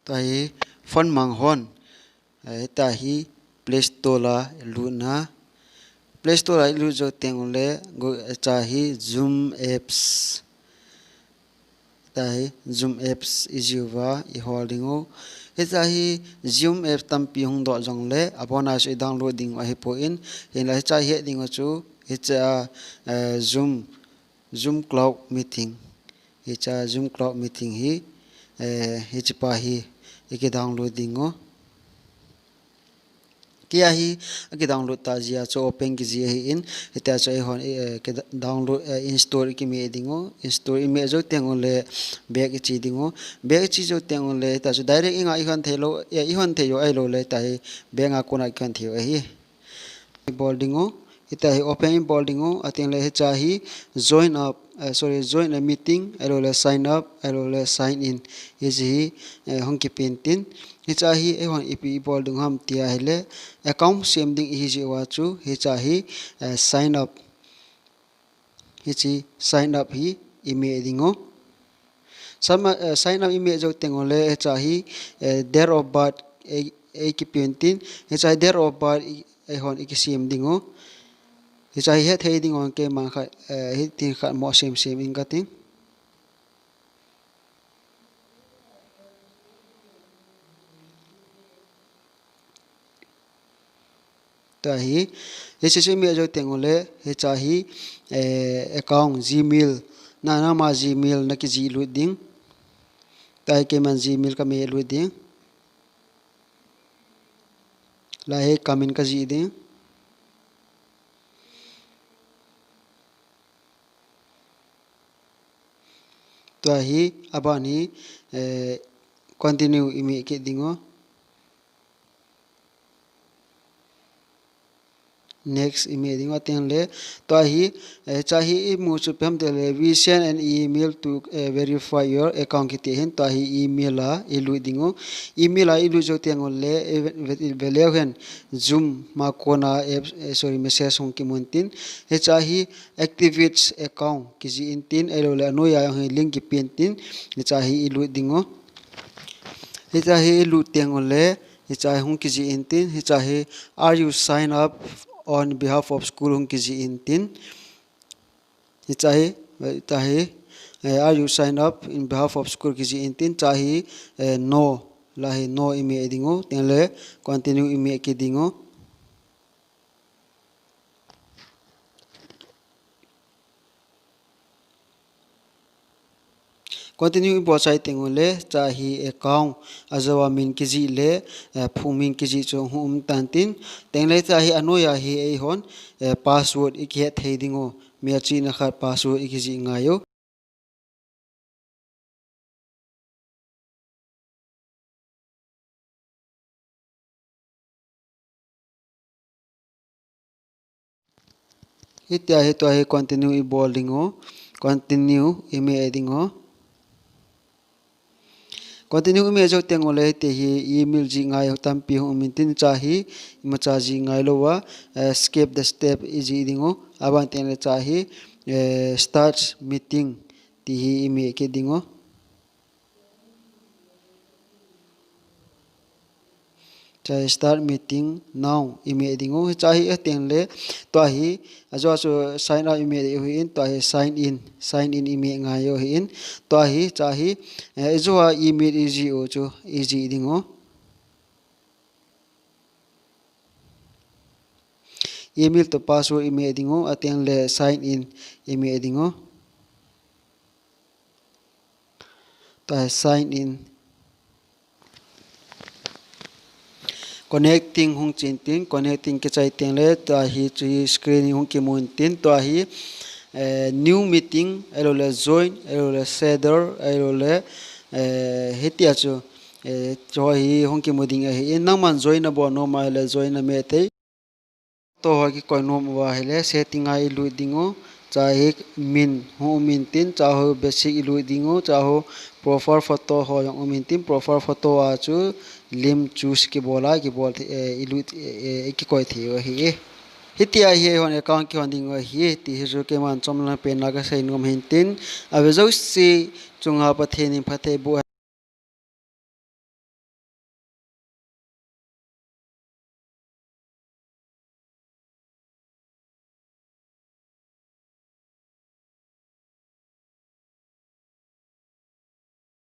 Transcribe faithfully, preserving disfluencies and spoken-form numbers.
Tua hi phone mang hon, eh, hitia hi Play Store la lut na. Play Store la ilut jou teng uleh, go, eh, hitia hi Zoom apps. Hitia hi Zoom apps ijih uva ihol ding u. Hitia hi Zoom apps tampi hung doh jongleh, abona chu i download ding u ahipoi. Hinlah hitia hi ding u chu, hitia, eh, Zoom, Zoom Cloud Meeting. Hitia Zoom Cloud Meeting hi, eh, hiche pa hi, i ki download ding u. Kei a hi, a ki download ta jeh a chu open kiji ahin, hitia chu eihon, eh, ki download, eh, install i ki meh ding u, install i meh jou teng uleh back i che ding u, back i che jou teng uleh, hitia chu direct i nga i hon thei lou, eh, i hon thei u ahilouleh, hitia hi back a kona i hon thei u ahi. I bol ding u, hitia hi open i bol ding u, ateng leh hitia hi join up, eh, sorry, join a meeting, ahilouleh sign up, ahilouleh sign in. Hiche hi, eh, hung kipen tin. Hitia hi, eihon ipi i bol ding u ham tia hileh, account sem ding ihi jeh uva chu, hitia hi, eh, sign up. Hiche sign up hi i meh ding u. Sama, eh, sign up i meh jou teng uleh, hitia hi, eh, date of birth, eh, eh, kipen tin. Hitia hi date of birth, eh, eihon i kisem ding u. Hitia hi hethei ding u keima khat, eh, hitin khat mo sem sem ing kating. Tua hi, hiche chu i meh jou teng uleh, hitia hi, eh, account, Gmail, na, nangma Gmail na kijih lut ding. Tua hi keiman Gmail ka meh lut ding. Lai hi kamin kajih ding. Tua hi, aban hi, eh, continue i meh kit ding u. Next i meh ding u ateng leh. Tua hi, eh, hitia hi i mu chu ipi ham tia leh, "We send an email to, eh, verify your account," kiti hin, tua hi email a i lut ding u. Email a i lut jou teng uleh, eh, ve, ve, ve leu hen Zoom ma kona app, eh, sorry, message hung kimun tin. Hitia hi activate account kijih in tin, ahilouleh anoi a jong hi link kipen tin, hitia hi i lut ding u. Hitia hi i lut teng uleh, hitia hi hung kijih in tin, hitia hi, "Are you sign up on behalf of school?" hung kijih in tin. Hitia hi, hitia hi, eh, "Are you sign up in behalf of school?" kijih in tin, hitia hi, eh, no, lai hi no i meh ding u, teng leh continue i meh kit ding u. Continue i bol chai teng uleh, hitia hi account a jou a min kijih leh, eh, phung min kijih chu hung um tan tin. Teng leh hitia hi anoi a hi eihon, eh, password i kihet thei ding u. Mi achihna khat password i kijih ngai u. Hitia hi tua hi continue i bol ding u. Continue i meh ding u. Continue i meh jou teng uleh hitia hi email jih ngai tampi hung um in tin, hitia hi imacha jih ngai lou a, eh, skip the step i jih ding u. Aban teng leh hitia hi, eh, start meeting ti hi i meh kit ding u. Hitia hi start meeting now i meh ding u. Hitia hi ateng leh, tua hi, ajou a chu sign out i meh ding u ahin, tua hi sign in, sign in i meh ngai u ahin, tua hi, hitia hi, eh, ijou a email i jih u chu i jih ding u. Email toh password i meh ding u, ateng leh sign in i meh ding u. Tua hi sign in. Connecting hung chen tin, connecting kichai teng leh, tua hi chu hi screen hung kimun tin, tua hi, eh, new meeting, ahilouleh join, ahilouleh schedule, ahilouleh, eh, hitia chu, eh, chu hi hung kimu ding ahin, nangman join na bol nom a ahileh join na meh thei. Photo ho kikoi nom uva ahileh, setting a i lut ding u, hitia hi min hung um in tin, hitia hi basic i lut ding u, hitia hi profile photo ho jong um in tin, profile photo a chu lim choose kibol a, kibol thei, eh, i lut, eh, eh, i kikoi thei u ahi. Hitia hi eihon account kihon ding u ahi, ti hi chu keiman chomlam pen a ka sei nom hin tin, ave jouse chunga Pathen in phatthei boh